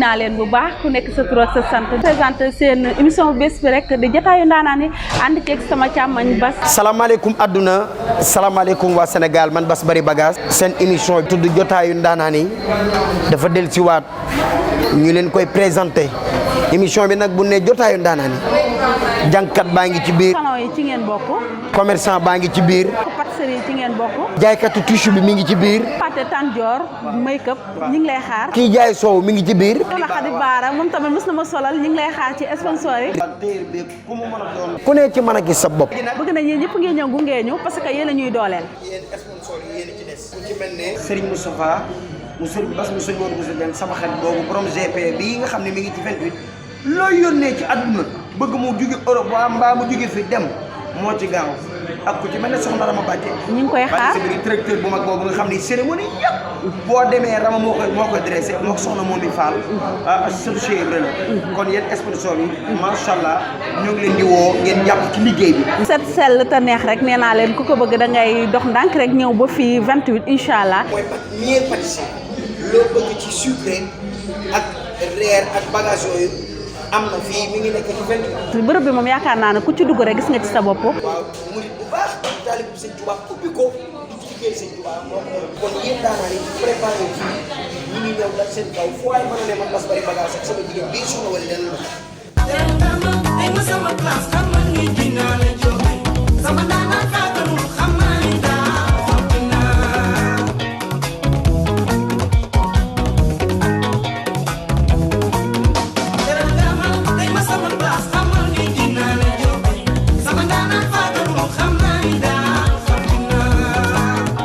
naa leen bu baax ku nekk sa tur ak sa sant présenté seen émission bu bés bi rek di jotaayu ndaanaan yi ànd ceeg sama càmmañ Bas. salaamaaleykum adduna salaamaaleykum waa Sénégal man Bass Bari Bagage seen émission tudd jotaayu ndaanaan yi dafa del si waat ñu leen koy présenté émission bi nag bu ne jotaayu ndaanaan yi jàngkat baa ngi ci biir. salon yi ci ngeen bokk. commerçant baa ngi ci biir. pâtisserie yi ci ngeen bokk. jaaykatu tissu bi mi ngi ci biir. pâté Tandior make up ñu ngi lay xaar. kii jaay soow mi ngi ci biir. Soxna Khady Bara moom tamit mës na ma solal ñu ngi lay xaar ci sponsor yi. ku ne ci mën a gis sa bopp. bëgg nañ yéen ñëpp ngeen ñëw gunge ñu parce que yéen a ñuy dooleel. yéen sponsor yi yéen ci des. ku ci mel ne Serigne Moustapha mu Serigne Bass mu Serigne Modou Dem sama xarit boobu borom GP bii nga xam ne mi ngi ci 28 loo yónnee ci àdduna bëgg mu jóge Europe waa mbaa mu jóge fi dem moo ci gaaw ak ku ci mel ne soxna Rama Bàcce ñu ngi koy xaar bi directeur bu mag boobu nga xam ne cérémonie yëpp boo demee Rama moo koy dressé moo ko soxna moom i Fall sëtu Cheikh Ibrahima kon yéen sponsor yi macha allah ñoo ngi leen di woo ngeen jàpp ci liggéey bi set sell te neex rek nee naa leen ku ko bëgg da ngay dox ndànk rek ñëw ba fii 28 incha allah. mooy meilleur pâtissier loo bëgg ci sucré ak reer ak bagage yooyu am na fii mi ngi nekk ci 28. bërëb bi moom yaakaar naa ne ku ci dugg rek gis nga ci sa bopp. waaw murid bu baax taalib bu Sëñ Tuubaa ubbi ko di ci liggéey Sëñ Tuubaa moo ko kon yéen daanaa yi préparé fii ñu ngi ñëw dal seen kaw fu waay mën a ne man Bass Bari Bagage ak sama jigéen bii soxna wala leen la.